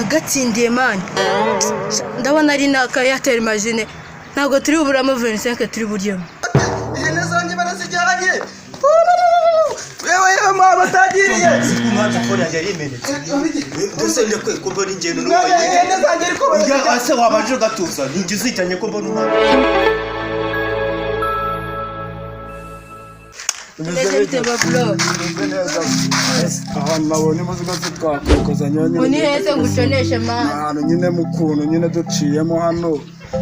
Ndagatsindiye man. Ndabona ari naka Airtel Imagine, ntabwo turi buburamo 25 turi buryemo. Ihene zanjye barazijyanye! Yewe yewe, mwa batagiriye! Umwana telefone yanjye yarimenetse, ndetse ndekwe ko mbona ingendo. Mwana, ihene zanjye ariko barazijyanye! Ase wabanje ugatuza, ninjye uzijyanye ko mbona umwana. Mbese bite ba bro? Bimeze neza. Ahantu nabonye umuzigo twakokozanya. Ngo ni heze nguconeshe man? Ahantu nyine mu kuntu nyine duciyemo hano.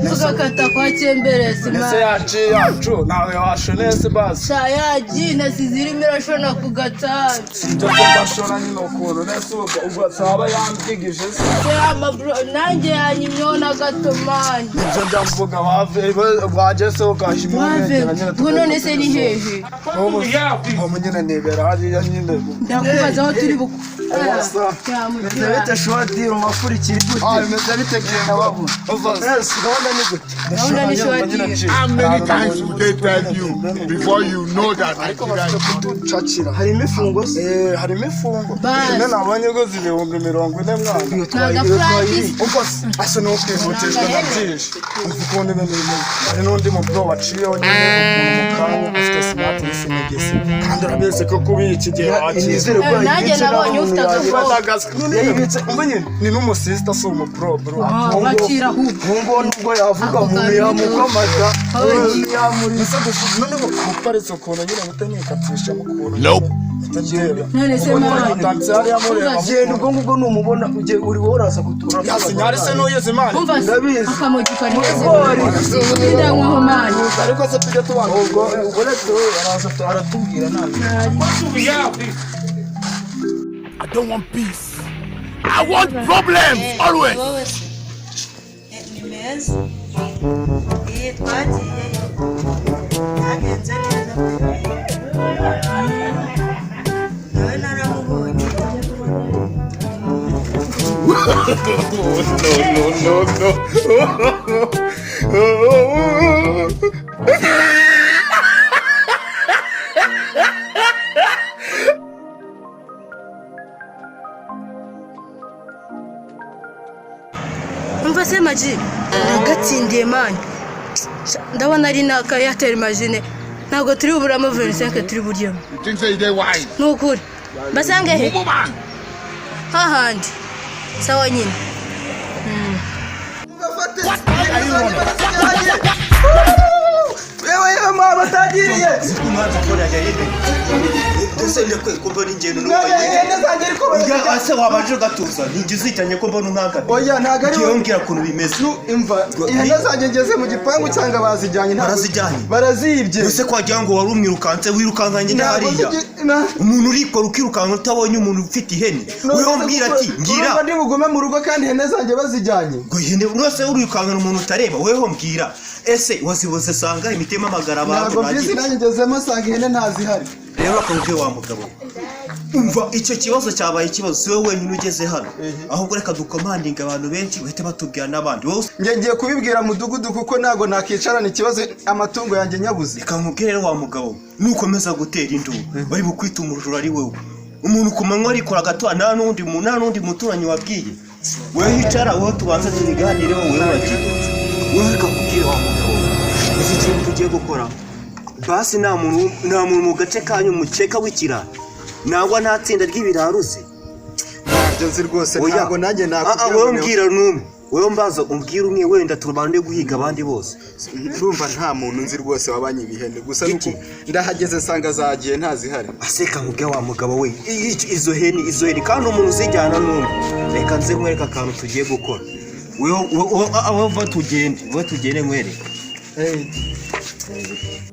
Tugakata kwa Cyemberesi. Ndetse Man. yaci yacu ntawe washonese basi. Sha, yaji nasize irimo irashona ku gatanu. Ibyo mbashora nyine ukuntu nese ubwo ubwo saba yambwigije se. Ama bro, nanjye yanyimyeho na gato man. Nibyo njya mvuga, wave wageze ugahima. Wave ngo none se ni hehe? Ubu nyine nibera hariya nyine. Ndakubaza aho turi buku. Wasa. Bimeze bite shoti umafurikira gute? Ah, bimeze bite kingo? Uva Yes, gahunda ni gute? Gahunda ni shoti. How many times will they tell you before you know that Ariko Nigeria bafite is not kuducakira. Harimo imfungo se? Eh, harimo imfungo. Basi. Ihene nabonye iguze 40,000 mwana. Ni agafuragisi. Ubwo asa n'ukwihutishwa na byinshi. Umva ukuntu ibintu bimeze. Hari n'undi mubro waciyeho nyine ukuntu mu kanya afite smart y'isinegesi. Kandi urabizi ko kubi iki gihe wakira. Nizere ko Nanjye yayibitse. nabonye ufite agafo. Yayibitse. Umva nyine ni n'umusista, si umubro bro. Wakira ahubwo. Ngungo nubwo yavuga Ako umuntu kantu. yamukomata. Oye. Ese noneho uparitse ukuntu nyine mpita nikatishamo ukuntu. Nope. Mpita ndeba. None se man? Atanze hariya mureba. Genda ubwo ngubwo numubona ugiye uri wowe uraza gutura. Yasinyari se n'uyizi man. Umva se. Ndabizi. Akamogi kari heze. Ibigori. Ndanywaho man. Ariko se tujye tubana. Ubwo ubwo rero araza aratubwira nabi. I don't want peace. I want problems always. Wowe se? Ni meza. Iyi twagiyeyo byagenze neza pe. Nawe naramubonye. No, no, no, no. Umva se maji, ndagatsindiye man. Ndabona ari naka Airtel Imagine, ntabwo turi buburamo 25 turi buryemo. You think say they wise? Ni ukuri basange he? Woman. Hahandi sawa nyine. Bafate ihene zanjye barazijyanye! Yewe yewe, mwa batagiriye! Umwana telefone yanjye yarimenetse, ndetse ndekwe ko mbona ingendo. Mwana, ihene zanjye ariko barazijyanye! Ase wabanje ugatuza, ninjye uzijyanye ko mbona umwana. Oya, ntabwo ari Ngiye mbwira ukuntu bimeze. Imva, ihene zanjye ngeze mu gipangu nsanga bazijyanye, ntabwo- Barazijyanye? Barazibye. Ese ko wagira ngo wari umwirukanse wirukankanye Ntabwo hariya? Umuntu urikora ukirukanka utabonye umuntu ufite ihene, wewe mbwira ati ngira. Urumva ndi bugume mu rugo kandi ihene zanjye bazijyanye? Ngo ihene rwose urirukankana umuntu utareba? Weho mbwira, ese wazibuze sanga imitima amagara abantu? Ntabwo mbizi. Nagira Nanjye ngezemo nsanga ihene ntazihari. Rero akabubwiye wa mugabo we. Umva, icyo kibazo cyabaye ikibazo, si wowe wenyine ugeze hano. Ahubwo reka dukomandinga abantu benshi bahite batubwira n'abandi wowe. Njye ngiye kubibwira mudugudu kuko ntabwo nakicarana ikibazo amatungo yanjye nyabuze. Reka nkubwire rero wa mugabo we, nukomeza gutera induru bari bukwita umujura. Ari wowe umuntu ku manywa arikora agatora, nta n'undi muturanyi wabwiye. Wowe hicara, wowe tubanze tubiganireho. Wowe uragira, wowe reka nkubwire wa mugabo we, uzi ikintu tugiye gukora? Basi nta muntu mu gace kanyu mukeka w'ikirara, nangwa nta tsinda ry'ibirara uzi? Ntabyo nzi rwose. Oya. Ntabwo nanjye Ah, ah, nakubwira wowe ngo mbwira n'umwe, wowe mbaza umbwira umwe, wenda tubande guhiga abandi bose. Ndumva nta muntu nzi rwose wabanye ibihene, gusa nuko Iki? ndahageze nsanga zagiye ntazihari. Aseka nkubwe wa mugabo we, izo hene kandi umuntu uzijyana n'umwe. Reka nze nkwereke akantu tugiye gukora. Wowe va tugende nkwereke.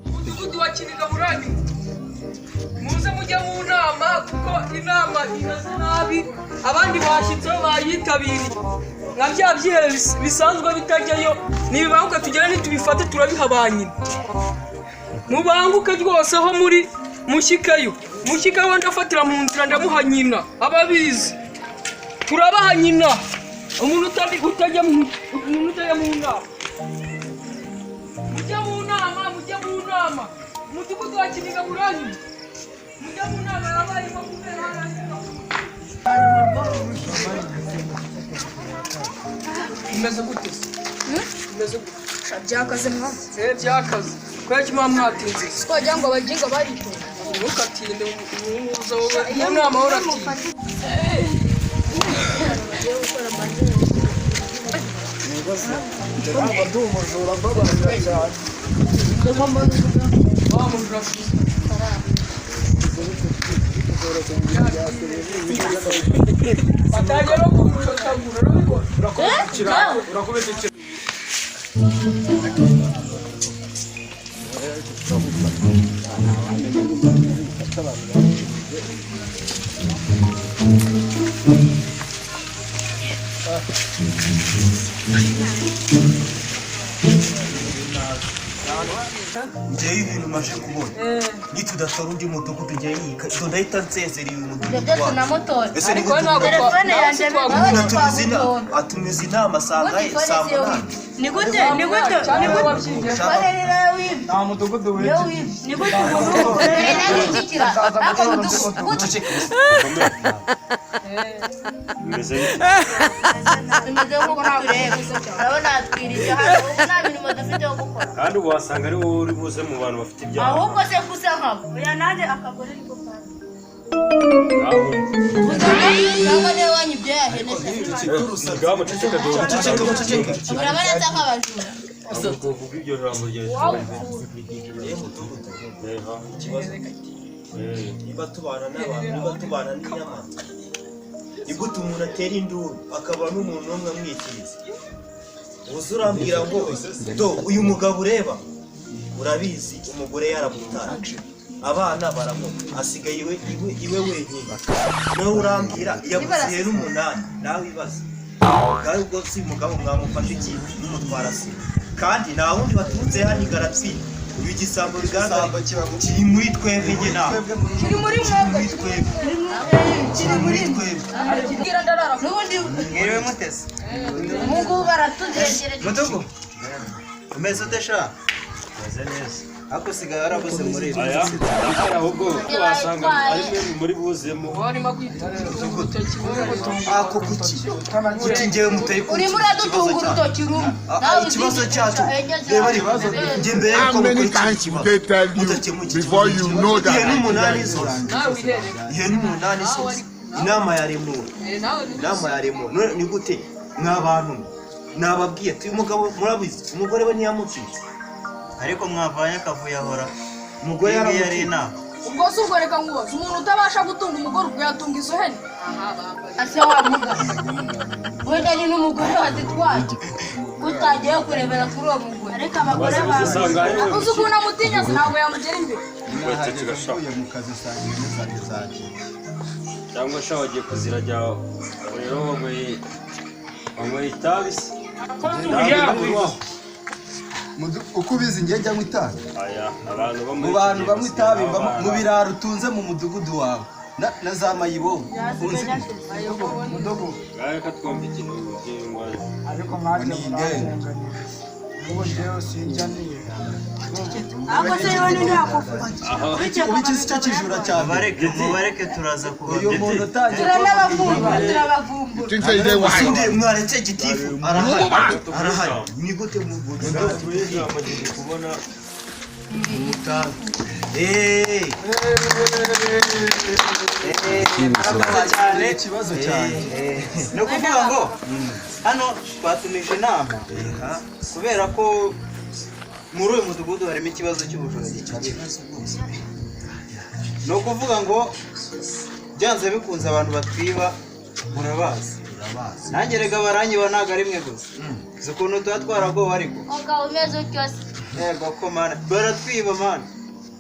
Umudugudu wa Kiniga buranyuma, muze mujye mu nama kuko inama imeze nabi, abandi bashyitseho bayitabiriye nka bya byihebe bisanzwe bitajyayo. Nibibanguke tugere, nitubifate turabiha ba nyina. Mubanguke rwose aho muri mushyikeyo, mushyikeyo, ndafatira mu nzira ndamuha nyina. Ababizi turabaha nyina. Umuntu utajya mu nama, mujye mu nama, mujye mu nama. Umudugudu wa Kiniga buranyuma, mujye mu nama yabayemo kubera hariya. Bimeze gute se? Bimeze gute? Byakaze mwana. Byakaze. Kubera ko muba mwatinze. Twagira ngo abaginga baritonda. Ntukatinde umuhuza wowe. Mu nama wowe uratinda. Ntabwo ndi umujura mbabarira cyane. Wa mujura se. Batangiye no kugucotagura urabibona. Urakubita ikiraro. Njyewe ibintu maje kubona, nitudatora undi mudugudu, njyewe iyi ndahita nsezera uyu mudugudu Ibyo wacu. tunamutora. Ese ni Ariko gute ntabwo Telefone yanjye umuntu atumiza inama, atumiza inama saa Ubundi saa phone si yo munani? Ni gute ni gute Cyane ni gute wabyigiye. phone ni nayo wibye? Nta mudugudu Niyo w'iki. wibye. Ni gute umuntu nagikikira ako mudugudu gute? Bimeze bite? Tumeze nk'uko tureba, urabona hatwirije hano ubu nta mirimo dufite yo gukora. Kandi ubu wasanga ari wowe uri buze mu bantu bafite ibyaha. Ahubwo se gusa nkabo Oya, nanjye akagore niko kazi. Ngaho. Cyangwa niwe wanyibye yahene se? Ngaho muceceke dore. Muceceke, muceceke. Urabona nsa nk'abajura? Ntabwo uvuga iryo jambo ryawe. Ikibazo, niba tubana n'abantu, niba tubana n'inyamaswa, ni gute umuntu atera induru akaba n'umuntu umwe amwikiriza? Uza urambwira ngo do uyu mugabo ureba, urabizi, umugore yaramutaye, abana baramuka, asigaye iwe iwe iwe wenyine. Nawe urambwira yabuze ihene umunani, nawe ibaze ngawe. Ubwo si umugabo mwamufashe iki mumutwara se? Kandi nta wundi waturutse hano igaratsinda. Uyu gisambo bigaragara kiri muri twebwe, njye nawe. Kiri muri mwebwe. Muri twebwe, Kiri muri twebwe. Bwira ndarara. N'ubundi Mwiriwe mutese. ubu ngubu baratuzegereje. Mudugu. Umeze ute sha? Meze neza. Ariko usigaye warabuze muri ibi. Aya, ahubwo wasanga ari mwe muri buzemo. Warimo kwitunga urutoki wowe gutunga. Ako kuki kuki njyewe mutari Urimo uradutunga urutoki rumwe. Ah, ikibazo cyacu, reba reba, njye mbere How yuko many mukora iki times kibazo will they tell you mudakemura iki before kibazo, you know that ihene umunani Nigeria is zose, Nawe wiherere. ihene umunani zose, inama ya Remura, Nawe inama ya Remura. None ni gute mwa bantu mwe? Nababwiye ati uyu mugabo murabizi, umugore we ntiyamutsinze. Ariko mwavanye akavuyo ahora. Umugore Iyi ngiyi yari yaramutsinze. inama. Ubwo se ubwo reka nkubaze, umuntu utabasha gutunga umugore ubwo yatunga izo hene? Ase wa mugabo wenda ni n'umugore wazitwaye, utagiye kurebera kuri uwo mugore. Ariko abagore Maze bawe usanga ari we. Uzi ukuntu amutinya se, ntabwo yamugera imbere. Waceceka sha. Mvuye mu kazi usanga ihene zanjye zagiye. Cyangwa sha wagiye kuzirajya rero, wanyweye itabi se? Uko ubizi njye njya nywa itabi. Aya, abantu bo Mu muri bantu iki gihe banywa itabi basigaye mu babana. biraro utunze mu mudugudu wawe. Na za mayibobo. Unzi Mudugu. Ngaho reka twumve ikintu by'ingwate. Ariko mwaje Ni igare. murandenganira. N'ubu njyewe sinjya niba. Ariko se yewe ni ntiyakuvuga. Ubu iki si cyo kijura cya mbere. Mubareke turaza Uyu muntu utangiye Turanabavumbura, turabavumbura. Think say they wise. Sinde mwaretse gitifu arahari, arahari. Ni gute mu Ijambo ngiye kubona. Eh, Murakoze cyane. Ikibazo cyanjye Ni ukuvuga ngo hano twatumije inama kubera ko muri uyu mudugudu harimo ikibazo cy'ubujura gikabije. Ni ukuvuga ngo byanze bikunze abantu batwiba murabazi. Nanjye rega baranyiba, ntabwo ari mwe gusa. Uzi ukuntu tuba twaragowe ariko. Mugabo umeze utyo se? Yego ko mana, baratwiba mana.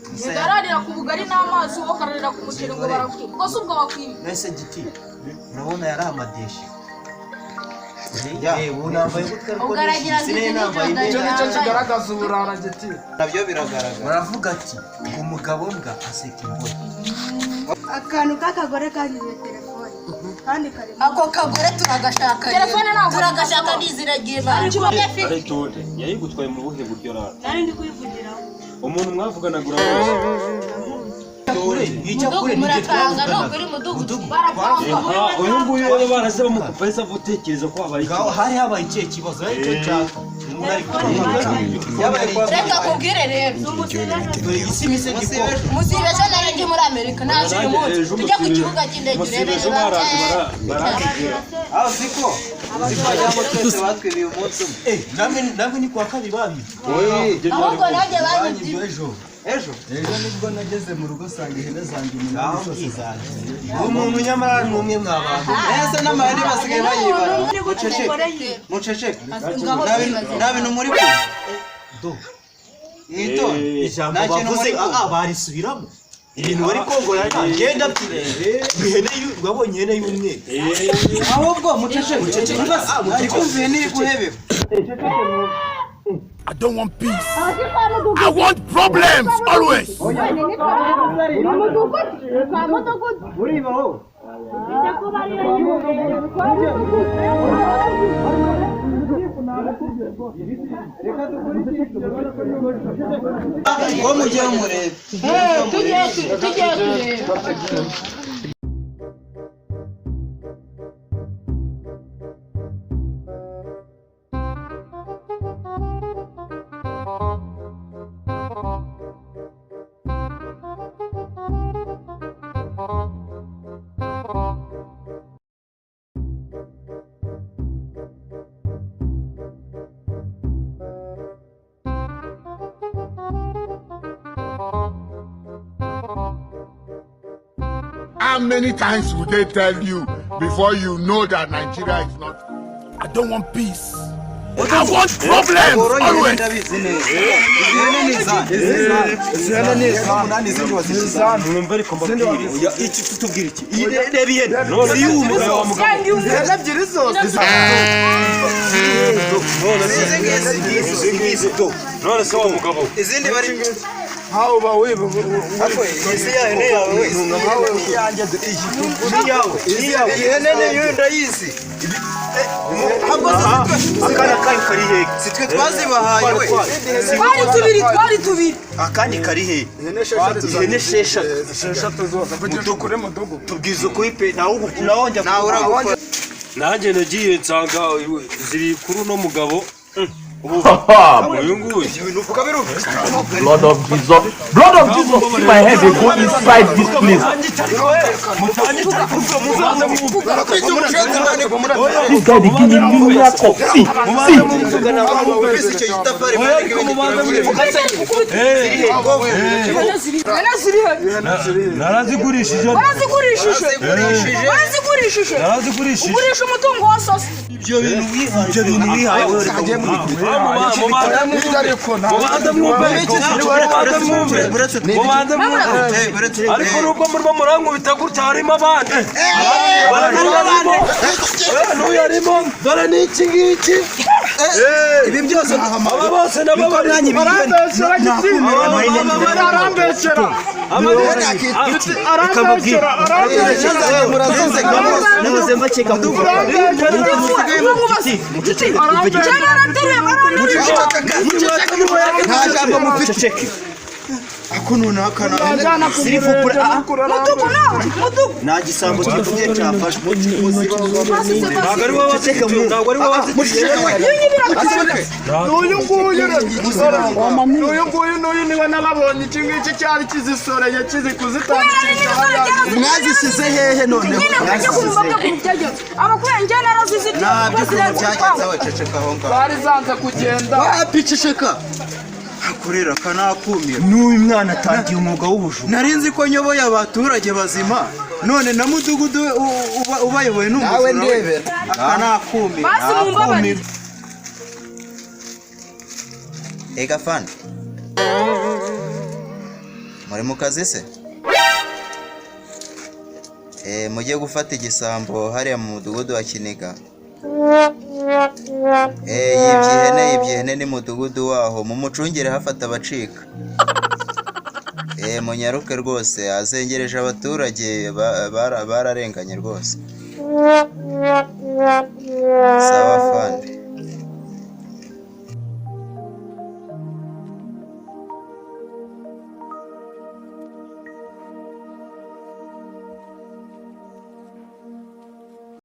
Ntidararira ku bugari n'amazi, wowe ukararira ku muceri ngo barakwiba. Ubwo se ubwo bakwiba? Mbese giti urabona yari amadeshi. Ya. Ubu nambaye gutya ariko Ubwo aragira ngo sinari izi ni nambaye Jordan. Icyo imyenda. nicyo kigaragaza uburara giti. Nabyo biragaragara. Baravuga ati ngo umugabo mbwa aseka imboni. Akantu k'akagore kangize telefone kandi karimo. Ako kagore turagashaka rero. Telefone ntabwo Turagashaka niziragiye imana. Aritonde, yayigutwaye mu buhe buryo rero? Nari ndi kwivugiraho. Umuntu mwavuganaga uramuzi? Mudugu murapanga ni ukuri mudugudu barapanga. Uyu nguyu rero baraze bamukupa gutekereza ko habaye Ngaho hari habaye ikihe kibazo aricyo nshaka. Umuntu ari kubahamagara. Reka kubwire rero. Dore isi imise gikoko. Musibe ejo nari ndi muri Amerika naje uyu munsi tujye ku kibuga cy'indege urebe ejo baraje barambwira. Aho siko siko wagira ngo twese batwibiye umunsi umwe. Eh, namwe ni kuwa kabiri babiri. Ahubwo nanjye banyibye. Ejo. Ejo Ejo nibwo nageze mu rugo sanga ihene zanjye umunani zose zagiye. Umuntu nyamara ni umwe mwabantu. Ese n'amahene basigaye bayibara. Muceceke muceceke, nta bintu muri kumwe mwitonde. Ijambo Nta kintu bavuze muri kumwe. barisubiramo. Ibintu bari kongora ngenda ihene wabonye ihene y'umweru. Ahubwo muceceke Muceceke. Ari kumva ihene iri guhebeba. I don't want peace. I want problems always. Ngo mujye murebe. Tujye tujye tureba. How many times will they tell you before you know that Nigeria is not? I don't want peace. I want problems Woroye ihene always. ndabizi neza. Izi hene ni izanjye. Izi hene ni izanjye. Umunani izindi wazishyize. Mwumva ariko mbabwire. Oya, iki tutubwira iki? Iyi reba ihene. Si y'umugabo wa mugabo. Ihene ebyiri zose. Izi ngizi. Izi ngizi do. None se wa mugabo. Izindi bari Nkawe uba wiba. Ariko izi ya hene yawe we. Nkawe iyanjye iyi. Ni iyawe. Ni iyawe. Iyi hene ni iyo ndayizi. Ahubwo si twe Akana kayo kari hehe? si twe twazibahaye we. Twari tubiri, twari tubiri. Akandi kari hehe? Ihene esheshatu. Ihene esheshatu. Esheshatu zose. Mvugisha ukuri mudugudu. Tubwiza ukuri pe nawe nawe njya Nawe uragukora. Nanjye nagiye nsanga ziri kuri uno mugabo. Ubu uyu nguyu. Blood of Jesus. Blood of Jesus. See my head, they go inside this place. This guy, they give me mineral cup. See, see. Ufise icyo gitafari Ihene ziri he? Narazigurishije. Warazigurishije? Warazigurishije? Narazigurishije. Ugurisha umutungo wa sosi. Ibyo bintu wihaye. Ibyo bintu wihaye. Mubanze mwumve. Mubanze mwumve. Mubanze mwumve. Ariko nubwo murimo murankubita gutya harimo abandi. N'uyu arimo. N'uyu arimo. Dore n'iki ngiki. Ibi byose Aba bose nabo bari. Arambeshyera gitsina. Arambeshyera. Arambeshyera. Arambeshyera. Nahoze mbakeka kuvuga. Nta jambo mufite. Ceceke. Ako noneho akana. Sirivupura. Mudugu nawe, mudugu. Nta gisambo kivuye cyafashwe. Ntabwo ari wowe wazifitiye. Ntabwo ari wowe wazifitiye. N'uyu nguyu n'uyu nguyu n'uyu niwe nababonye iki ngiki cyari kizisoreye kizi kuzitandukisha hariya. Mwazisize hehe noneho? Nyine kujya kumva ukuntu byagenze. Abakuru njye narazizitiye. Ntabyo ukuntu byagenze waceceka aho ngaho. Zari zanze kugenda. Wapi ceceka. Akorera kanakumira. N'uyu mwana atangiye umwuga w'ubujura. Nari nzi ko nyoboye abaturage bazima none na mudugudu ubayoboye ni Nawe umujura we. ndebera. Akanakumira. Basi mumbabarire. Ega fani. Muri mu kazi se? Mujye gufata igisambo hariya mu mudugudu wa Kiniga. Yibye ihene ni mudugudu waho mumucungire hafata abacika. Munyaruke rwose azengereje abaturage bararenganye rwose.